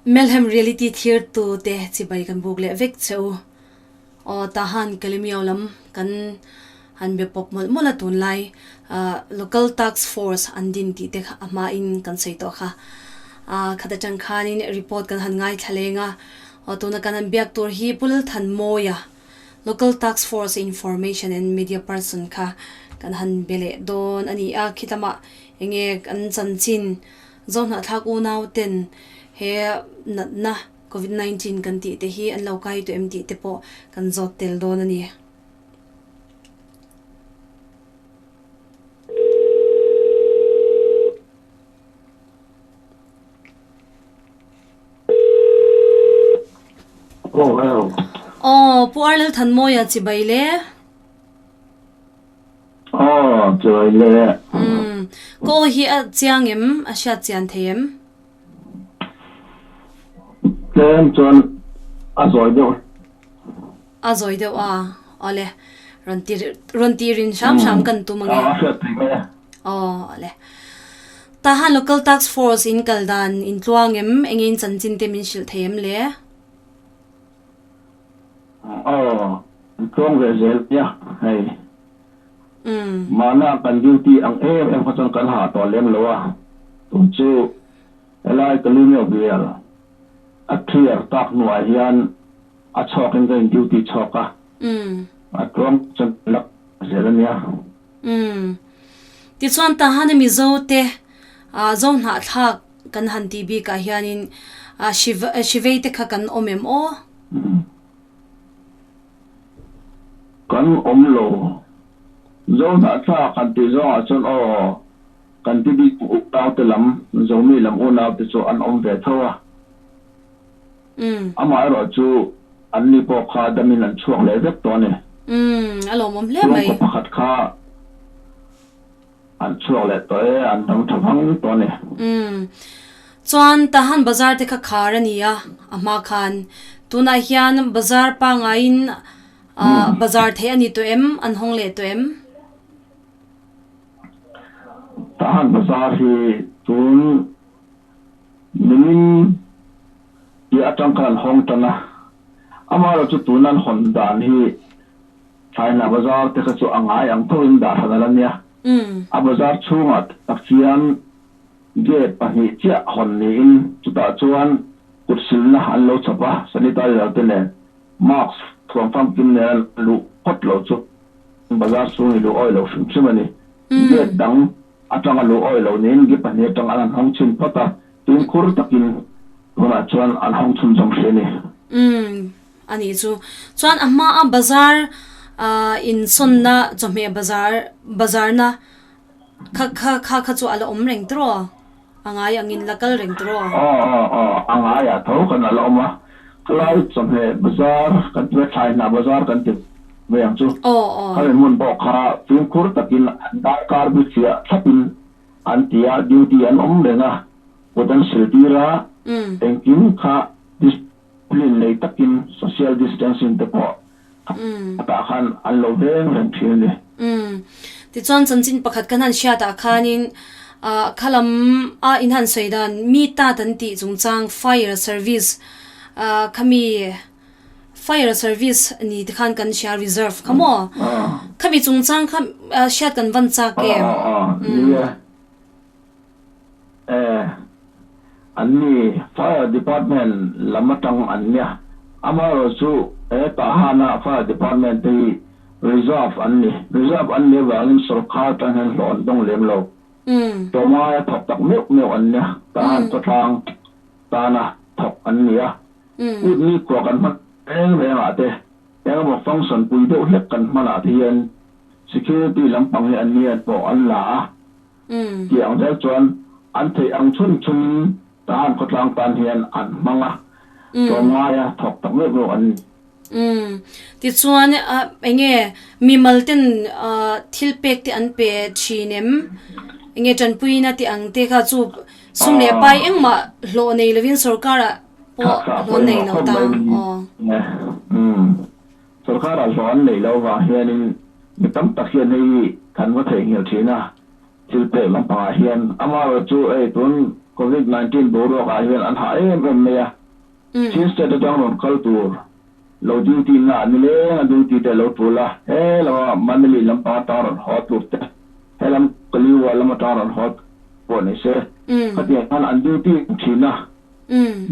Melhem Reality thlir tu te chibai kan buk leh vek che u. Aw Tahan Kalemio lam kan han be pawp mawlh mawlh a tunlai Local Task Force an din tih te kha a hma in kan sawi tawh kha. Khat atang khanin report kan han ngaithla leng a, aw tuna kan han biak tur hi Pu Lalthanmawia Local Task Force Information and Media Person kha kan han be leh dawn a ni a, khitlama enge kan chanchin Zohnahthlak unau ten he natna Covid 19 kan tih te hi an lo kai tawh em tih te pawh kan zawt tel dawn a ni. Aw hello. Aw Pu Arlel Thanmawia chibai le. Aw chibai le. Umm ka aw hi a chiang em a hriat chian thei em? Tlem chuan a zawi deuh. A zawi deuh a, awle rawn ti rawn ti rin hram hram kan tum ange. A hriat thei mai e. Aw awle. Tahan Local Task Force in kal dan in tluang em? Enge in chanchin te min hrilh thei em le? Aw, in tluang ve zel nia hei. Mahna kan duty ang em em kha chuan kan hah tawh lem lo a, tun chu helai Kalimio bial a clear tak hnuah hian a chhawk in ka in duty chhawk a, a tluang chuan la zel a nia. Tichuan Tahan a Mizo te Zo hnahthlak kan han tih bikah hianin Shivei te kha kan awm em aw? Kan awm lo. Zo hnahthlak han tih zawngah chuan aw, kan ti bik unaute lam, Zomi lam unaute chu an awm ve tho a. Amaherawh chu anni pawh kha damin an chhuak leh vek tawh a ni. A lawmawm hle mai. Chhungkaw pakhat kha an chhuak leh tawh e, an dam tha vang tawh a ni. Chuan Tahan Bazar te kha khar a ni a, a hma khan. Tunah hian bazar pangaiin bazar theih a ni tawh em? An hawng leh tawh em? Tahan Bazar hi tun Nimin piah atang khan an hawng tan a, amaherawhchu tuna an hawn dan hi Thlaina bazar te kha chu a ngai ang tho in dah hran ala nia. A bazar chhungah tak hian gate pahnih chiah hawn niin chutah chuan kut silna an lo chhawp a, sanitizer te nen mask thuam famkim nen an luh phawt lo chu bazar chhung hi luh awi lo hrim hrim a ni. Gate dang atanga luh awi lo niin gate pahnih atang an han hawng chhin phawt a, fimkhur takin tunah chuan an hawng chhunzawm hrih a ni. Umm a nih chu. Chuan a hmaa bazar ah insawnna chawhmeh bazar bazar na kha kha kha kha chu a la awm reng tiraw? A ngai angin la kal reng tiraw? Aw aw aw a ngaiah tho kan a la awm a, khalai chawhmeh bazar kan ti a, thlai hnah bazar kan ti mai ang chu. Aw aw. Khami hmun pawh kha fimkhur takin an darkar bichhiah thlapin an ti a, duty an awm reng a, kut an sil tir a, engkim kha Discipline nei takin social distancing te pawh tah khan an lo veng reng thin a ni. Umm. Tichuan chanchin pakhat kan han hriat ah khanin ah khalam a in han sawi dan mi tat an tih chungchang fire service ah khami fire service ni te khan kan hria reserve kha maw? Khami chungchang kha hriat kan van chak em? Ni e. E, an ni Fire Department lam atang an nia. Amaherawh chu he Tahana Fire Department te hi Reserve an ni. Reserve an nih avangin sawrkar atang hian hlawh an dawng lem lo. Tlawmngaia thawk tak meuh meuh an nia. Tahan khawtlang tana thawk an ni a. Kut nikhua kan hman reng rengah te engemaw function pui deuh hlek kan hmanah te hian Security lampang hi an nian pawh an la a. Tih ang zel chuan an theih ang chhun chhunin Tahan khawtlang tan hian an hmang a, tlawmngaia thawk tak meuh meuh an ni. Umm. Tichuan eng nge mimal ten thil pek te an pe thin em? Eng nge tanpuina tih ang te kha chu sum leh pai engmah hlawh nei lovin sorkarah pawh hlawh an nei lo ta. Aw. Umm. Sorkarah hlawh an neih loh avang hianin mi tam tak hian hei kan va theihnghilh thin a, thil pek lampangah hian. Amaherawhchu hei tun. Covid 19 boruak ah hian an hah em em mai a. Chin State atang rawn kal tur lo duty na ah nileng a duty te lo tul a, he lama Manali lampang atang rawn haw tur te, he lam Kaliwa lam atang rawn haw tur pawh ni se, khatiang khan an duty thin a,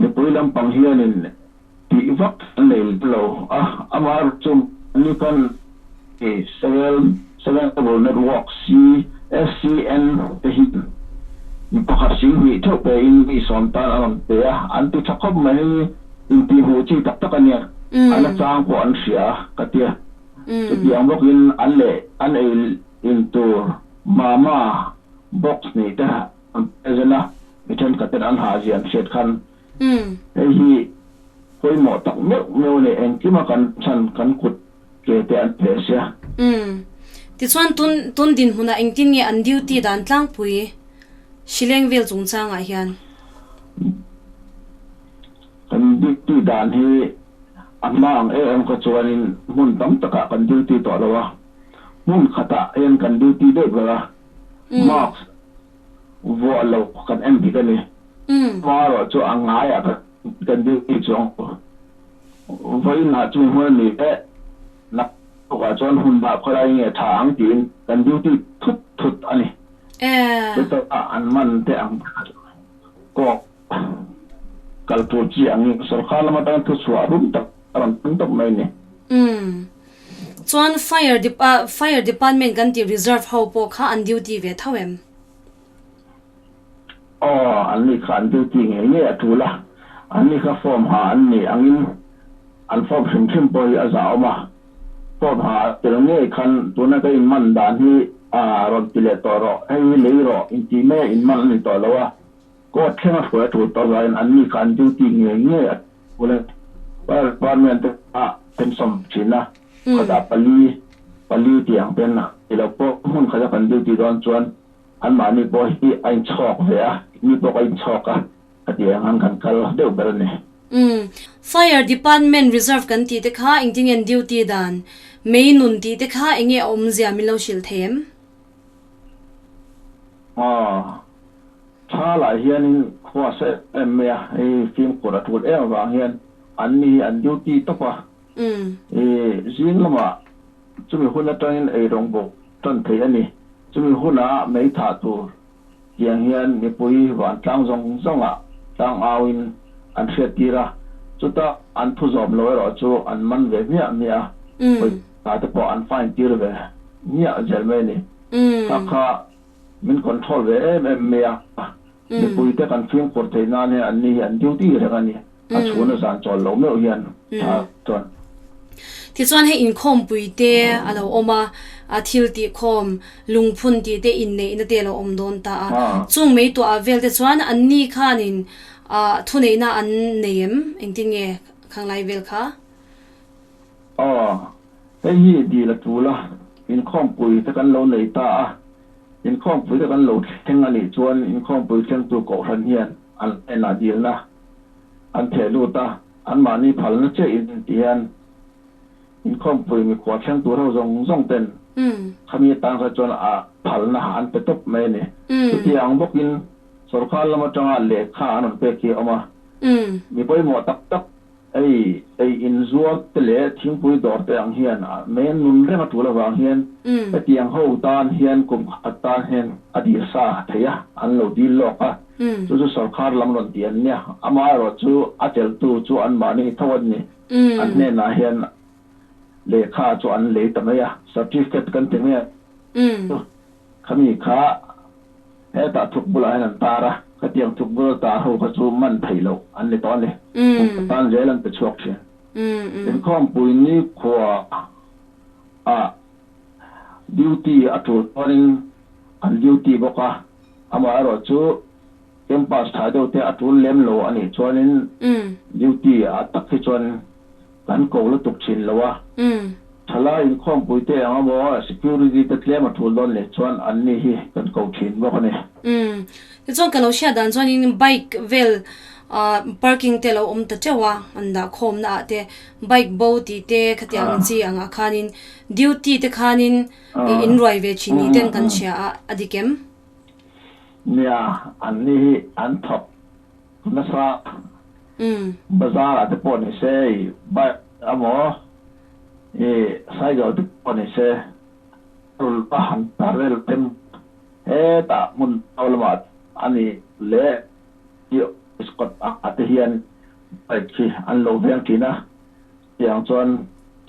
mipui lampang hianin tih vak an nei lem lo a, amaherawhchu mahni khan Seven Seven Cable Network, CSCN, te hian mi pakhat 20,000 theuh pein mi sawm tan a rawn pe a, an ti tha khawp mai. Hei intihhmuh chi tak tak a nia, a nachang pawh an hria a ka tia. Chutiang bawkin an leh an ei in tur mama box nih te an pe zel a, mi thenkhatten an hahzia an hriat khan Hei hi pawimawh tak meuh meuh a ni, engkima kan chhan kan kut ke te an pe sia. Umm. Tichuan tun tun dinhmunah engtin nge an duty dan tlangpui Shilleng vel chungchangah hian? Kan duty dan hi a hma ang em em kha chuanin hmun tam takah kan duty tawh lo a, hmun khatah hian kan duty deuh ber a, mask vuah lo kan en dik a ni. Hmarawh chu a ngaiah kan duty chuang lo. Vawiinah chumi hmun a ni e, naktukah chuan hun dah khawlai nge tha ang tiin kan duty thut thut a ni. Chutah an man te ang kawk kal tur chi angin sorkar lam atanga thuchhuah rum tak a rawn tum tawp mai a ni. Chuan fire fire department kan tih reserve ho pawh kha an duty ve tho em? Aw, an ni kha an duty ngei ngei a tul a, an ni kha form ha an nih angin an form hrim hrim pawh hi a zah awm a, form ha a tel ngei khan tuna ka inman dan hi a rawn ti leh tawh rawh, hei hi lei rawh intih mai a inman a ni tawh lo a, court thleng a hruai a tul tawh avangin an ni kha an duty ngei ngei a tul a ni. Fire department te kha thensawm thin a, khatah pali pali tih ang ten ti lo pawh hmun khata kan duty dawn chuan anmahni pawh hi a inchhawk ve a, mi pawh ka inchhawk a, ka tih ang han kan kal deuh ber a ni. Umm. Fire department reserve kan tih te kha engtin nge an duty dan? Mei nun tih te kha enge a awmzia min lo hrilh thei em? Aw. Tha lah hianin khua sa em mai a, hei fimkhur a tul em avang hian anni hi an duty tawp a. I zing lamah chumi hun atangin ei rawng bawk tan theih a ni. Chumi hunah mei thah tur tiang hian mipui vantlang zawng zawngah tlang auin an hriattir a, chuta an thu zawm lo erawh chu an man ve hmiah hmiah a, pawisa te pawh an fine tir ve hmiah zel mai a ni. Kha kha min control ve em em mai a, mipuite kan fimkhur theih nan hian anni hi an duty reng a ni. A chhuna zan chawl lo meuh hian tha chuan. Tichuan hei inkhawmpui te a lo awm a, a thil tihkhawm, lungphun tih te inneihna te a lo awm dawn ta a. Chung mei tuah vel te chuan anni khanin thuneihna an nei em? Engtin nge khanglai vel kha? Aw, hei hi dil a tul a, inkhawmpui te kan lo nei ta a, inkhawmpui te kan lo thleng a nih chuan inkhawmpui thlengtu kohhran hian an hnenah dilna an theh lut a, anmahni phalna chiah in ti hian inkhawmpui mikhua thleng tur ho zawng zawng ten khami atan kha chuan a phalna an pe tawp mai a ni. Chutiang bawkin sorkar lam atanga lehkha an rawn pek hi a awm a, mi pawimawh tak tak Ei, ei inzuar te leh thingpui dawr te ang hian men nun reng a tul avang hian hetiang ho tan hian kum khat tan hian a dil sa thei a, an lo dil lawk a, chu chu sorkar lam rawn ti an nia. Amaherawh chu a cheltu chu anmahni tho an ni. An hnenah hian lehkha chu an lei ta mai a, certificate kan ti mai a chu khami kha Hetah thuk bulah hian an tar a, khatiang thuk bula tar ho kha chu man theih loh an ni tawh a ni. Kum tan zel an pe chhuak thin. Inkhawmpui nikhua ah duty a tul chuanin an duty bawk a, amaherawh chu campus tha deuh te a tul lem lo a nih chuanin duty ah tak hi chuan Kan ko lutuk thin lo a. Thalai inkhawmpui te ang emaw security te tlem a tul dawn leh chuan an ni hi kan ko thin bawk a ni. Umm. Tichuan ka lo hriat dan chuanin bike vel parking te lo awm ta teuh a, an dah khawmna ah te bike bo tih te khatiang ang chi angah khanin duty te khanin in ruai ve thin ni ten kan hria a, a dik em? Nia, anni hi an thawk nasa. Bazar ah te pawh ni se, i bike amaw, i cycle te pawh ni se, rul a han tar vel em hetah hmun ho lamah a ni leh i office kawt ah te hian bike hi an lo veng thin a, chutiang chuan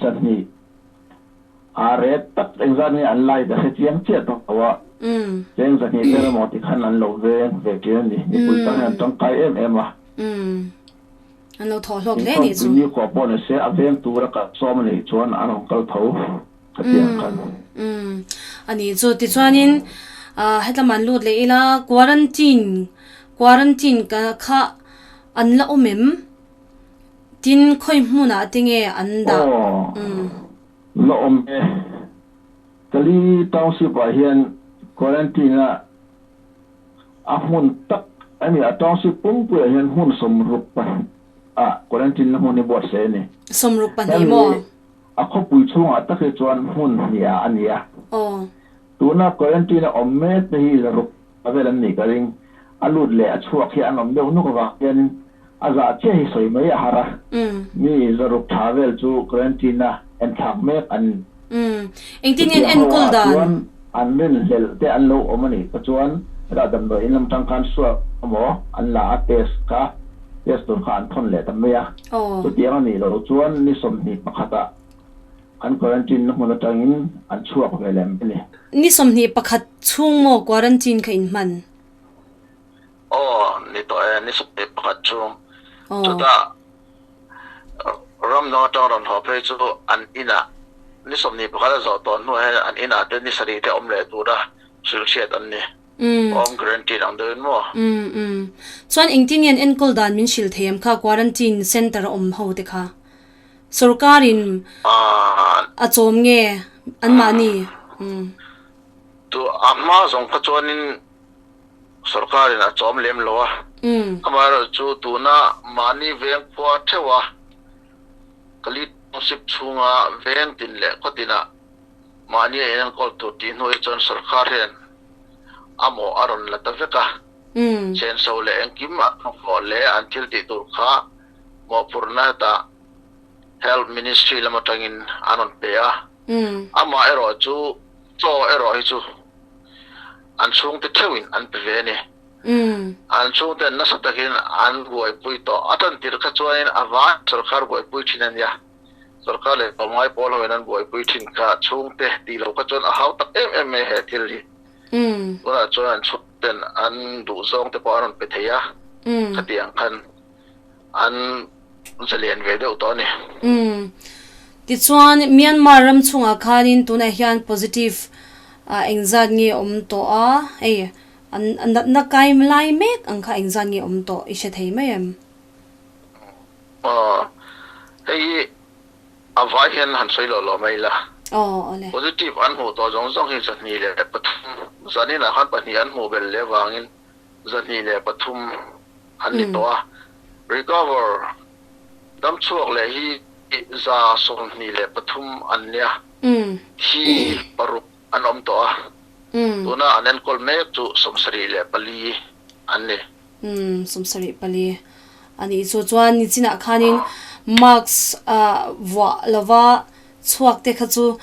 chahnih A rek tak engzat nge an lai ka hre chiang chiah tawh lo a, cheng zahnih ber emaw ti khan an lo veng ve ṭhin a ni. Mipui tan hian an ṭangkai em em a. An lo thawh hlawk hle nih chu. Inkhawmpui nikhua pawh ni se a veng tura kal sawm a nih chuan an rawn kal tho ka ti ang khan. A nih chu. Tichuanin hetlam an lut leh ila quarantine quarantine kha an la awm em? Tin, khawi hmunah te nge an dah? Aw, la awm e. Kali Township ah hian quarantine a a hmun tak a ni. A township pumpuiah hian hmun 62 ah quarantine na hmun hi buatsaih a ni. 62 maw? Hemi a khawpui chhungah tak hi chuan hmun hniah a ni a. Aw. Tuna quarantine a awm mek te hi 600 A vel an nih ka ring. A lut leh a chhuak hi an awm deuh nuk avang hianin a zah chiah hi sawi mai a har a. Mi 600 tha vel chu quarantine a enthlak mek an ni. Engtin nge an enkawl dan? Chuan an rinhlelh te an lo awm a nih kha chuan hetah damdawi in lam tang khan suak emaw an la a test kha test tur kha an thawn leh ta mai a. Chutiang a nih loh chuan ni 21 ah An quarantine na hmun atangin an chhuak ve lem a ni. Ni 21 chhung maw quarantine kha in hman? Aw, ni tawh e, ni 21 chhung. Chutah ram dang atang rawn haw phei chu an inah ni 21 a zawh tawh hnuah hian an inah te ni sarih te awm leh tura hrilh hriat an ni. Home quarantine ang deuhin maw? Umm umm. Chuan engtin nge an enkawl dan min hrilh thei em kha quarantine center a awm ho te kha? Sorkarin a chawm nge anmahni? Tu a hma zawng kha chuanin sorkarin a chawm lem lo a, amaherawhchu tuna mahni veng khua theuha Kali Township chhunga veng tin leh khaw tinah mahni a inenkawl tur tih hnuah hi chuan sorkar hian a mawh a rawn la ta vek a, senso leh engkim a hnawhhlawh leh an thil tih tur kha mawhphurhna hetah Health Ministry lam atangin an rawn pe a, amah erawh chu chaw erawh hi chu an chhungte theuhin an pe ve a ni. An chhungten nasa takin an buaipui tawh. A tantir kha chuanin a vai sorkar buaipui thin a nia, sorkar leh tlawmngai pawl hoin an buaipui thin kha chhungte tih loh kha chuan a hau tak em em mai he thil hi. Tunah chuan an chhungten an duhzawng te pawh an rawn pe thei a, khatiang khan. an zalian ve deuh tawh a ni. Umm. Tichuan, Myanmar ram chungah khanin tunah hian positive engzat nge awm tawh a? Hei, an natna kai lai mek ang kha engzat nge awm tawh i hre thei mai em? Aw, hei hi a vai hian han sawi loh loh mai la. Aw, awle. Positive an hmuh tawh zawng zawng hi 23, zaninah khan pahnih an hmuh belh leh avangin 23 an ni tawh a, recover dam chhuak leh hi 123 an nia, thi paruk an awm tawh a, tuna an enkawl mek chu 74 an ni. Umm, 74 a nih chu. Chuan nichinah khanin mask vuah lova Chhuak te kha chu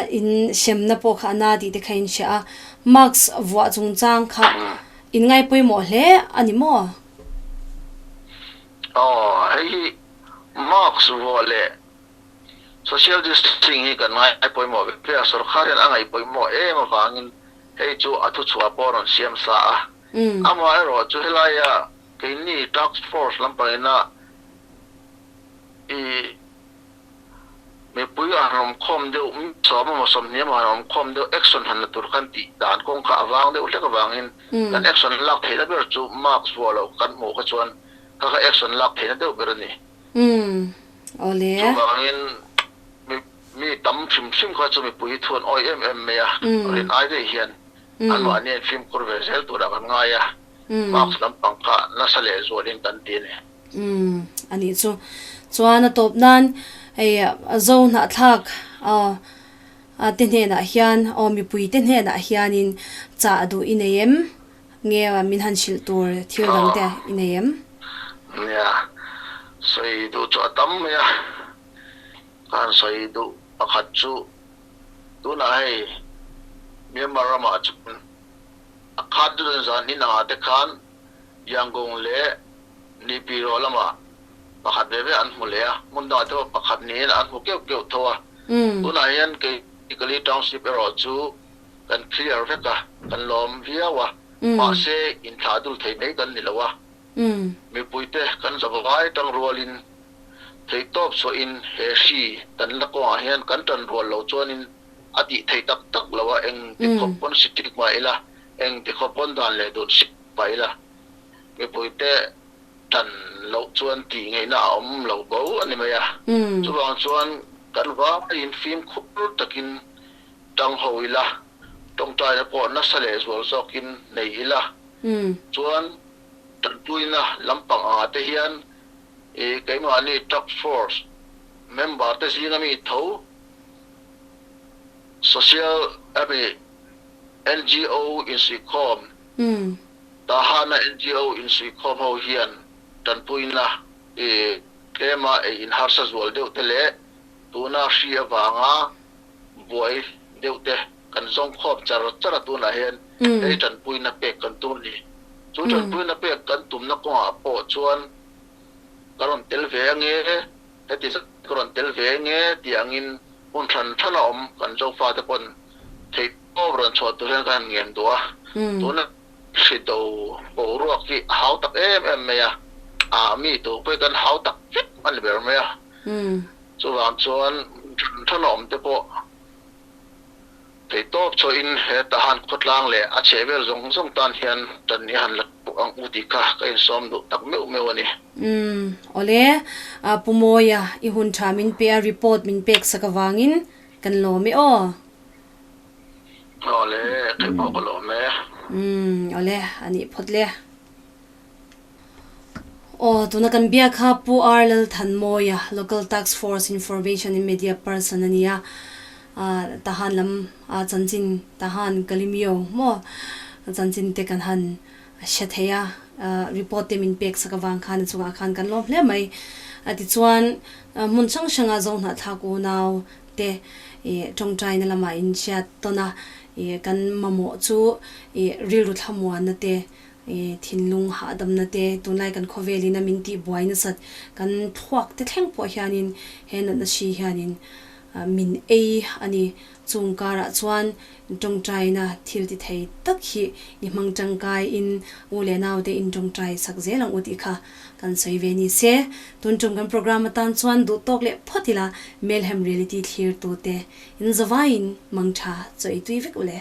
in hremna pawh kha a na tih te kha in hria a, mask vuah chungchang kha in ngai pawimawh hle a ni maw? Aw, hei hi mask vuah leh social distancing hi kan ngai pawimawh ve ve a, sorkar hian a ngaih pawimawh em avangin hei chu a thuchhuah pawh a rawn siam sa a. Amaherawh chu helaia keini task force lampangina i Mipui a han awmkhawm deuh, mi sawm emaw sawmhnih emaw han awmkhawm deuh action han la tur khan tih dan kawng kha a vang deuh hlek avangin kan action lak theihna ber chu mask vuah loh kan hmuh kha chuan kha kha action lak theihna deuh ber a ni. Chuvangin mi tam hrim hrim kha chu mipui hi thu an awih em em mai a, rin ai daih hian anmahni an fimkhur ve zel turah kan ngai a, mask lampang kha nasa lehzualin kan ti a ni. Umm a nih chu. Chuan a tawp nan hei Zo hnahthlak te hnenah hian aw mipui te hnenah hianin chah duh i nei em? Nge min han hrilh tur thil dang te i nei em? Nia, sawi duh chu a tam mai a, ka han sawi duh pakhat chu tunah hei Myanmar ramah chuan a khat dun zan hin angah te khan Yangon leh Nipiro lamah pakhat ve ve an hmu leh a, hmun dangah te pawh pakhat niin an hmu keuh keuh tho a. Tunah hian kei Kali Township erawh chu kan clear vek a, kan lawm viau a, mahse inthlah dul thei mai kan ni lo a. Mipuite kan zavai tang rualin theihtawp chhuahin he hri kan la kawngah hian kan tan rual lo chuanin a tih theih tak tak lo a, eng ti khawp pawn sitik mah ila, eng ti khawp pawn dan leh dun sik mah ila, mipuite tan loh chuan tih ngaihna a awm lo bo a ni mai a. Chuvang chuan kan vaiin fimkhur takin tang ho ila, tawngtaina pawh nasa leh zual zawkin nei ila, chuan tanpuina lampang angah te hian i keimahni Task Force member te zinga mi tho Social ami NGO insuihkhawm Tahana NGO insuihkhawm ho hian tanpuina i tlema ei inharsa zual deuh te leh tuna hri avanga buai deuh te kan zawng khawp char char a tunah hian hei tanpuina pek kan tum a ni. Chu tanpuina pek kan tumna kawngah pawh chuan ka rawn tel ve ange, heti zat ka rawn tel ve ange tih angin hmun hran hran a awm kan Zofate pawn theihtawp rawn chhuah tur hian ka han ngen duh a. Tuna hri do boruak hi a hau tak em em mai a, a mi tur pawh hi kan hau tak vek a ni ber mai a. Chuvang chuan hran hran a awm te pawh theihtawp chhuahin hetah han khawtlang leh a chhehvel zawng zawng tan hian tan i han la tuk ang u tih kha ka insawm duh tak meuh meuh a ni. Umm awle, Pu Mawia i hun tha min pe a report min pek sak avangin kan lawm e aw. Awle, kei pawh ka lawm e. Umm awle, a nih phawt le. Aw, tuna kan biak kha Pu R. Lalthanmawia, Local Task Force Information and Media Person a ni a, Tahan lam chanchin, Tahan Kalimyo maw chanchin te kan han hre thei a, report te min pek sak avang khan a chungah khan kan lawm hle mai. Tichuan, hmun hrang hranga Zohnahthlak unau te tawngtaina lamah inhriat tawn a, kan mamawh chu rilru thlamuanna te, I thinlung hahdamna te, tunlai kan khawvelin a min tih buai nasat kan thluak te thleng pawh hianin he natna hri hianin min ei a ni. Chung karah chuan tawngtaina thil ti thei tak hi i hmang tangkai in u leh nau te in tawngtai sak zel ang u tih kha kan sawi ve ni se. Tun tum kan program atan chuan duh tawk leh phawt ila Melhem Reality thlir tu te in zavaiin mangtha chaw ei tui vek u le.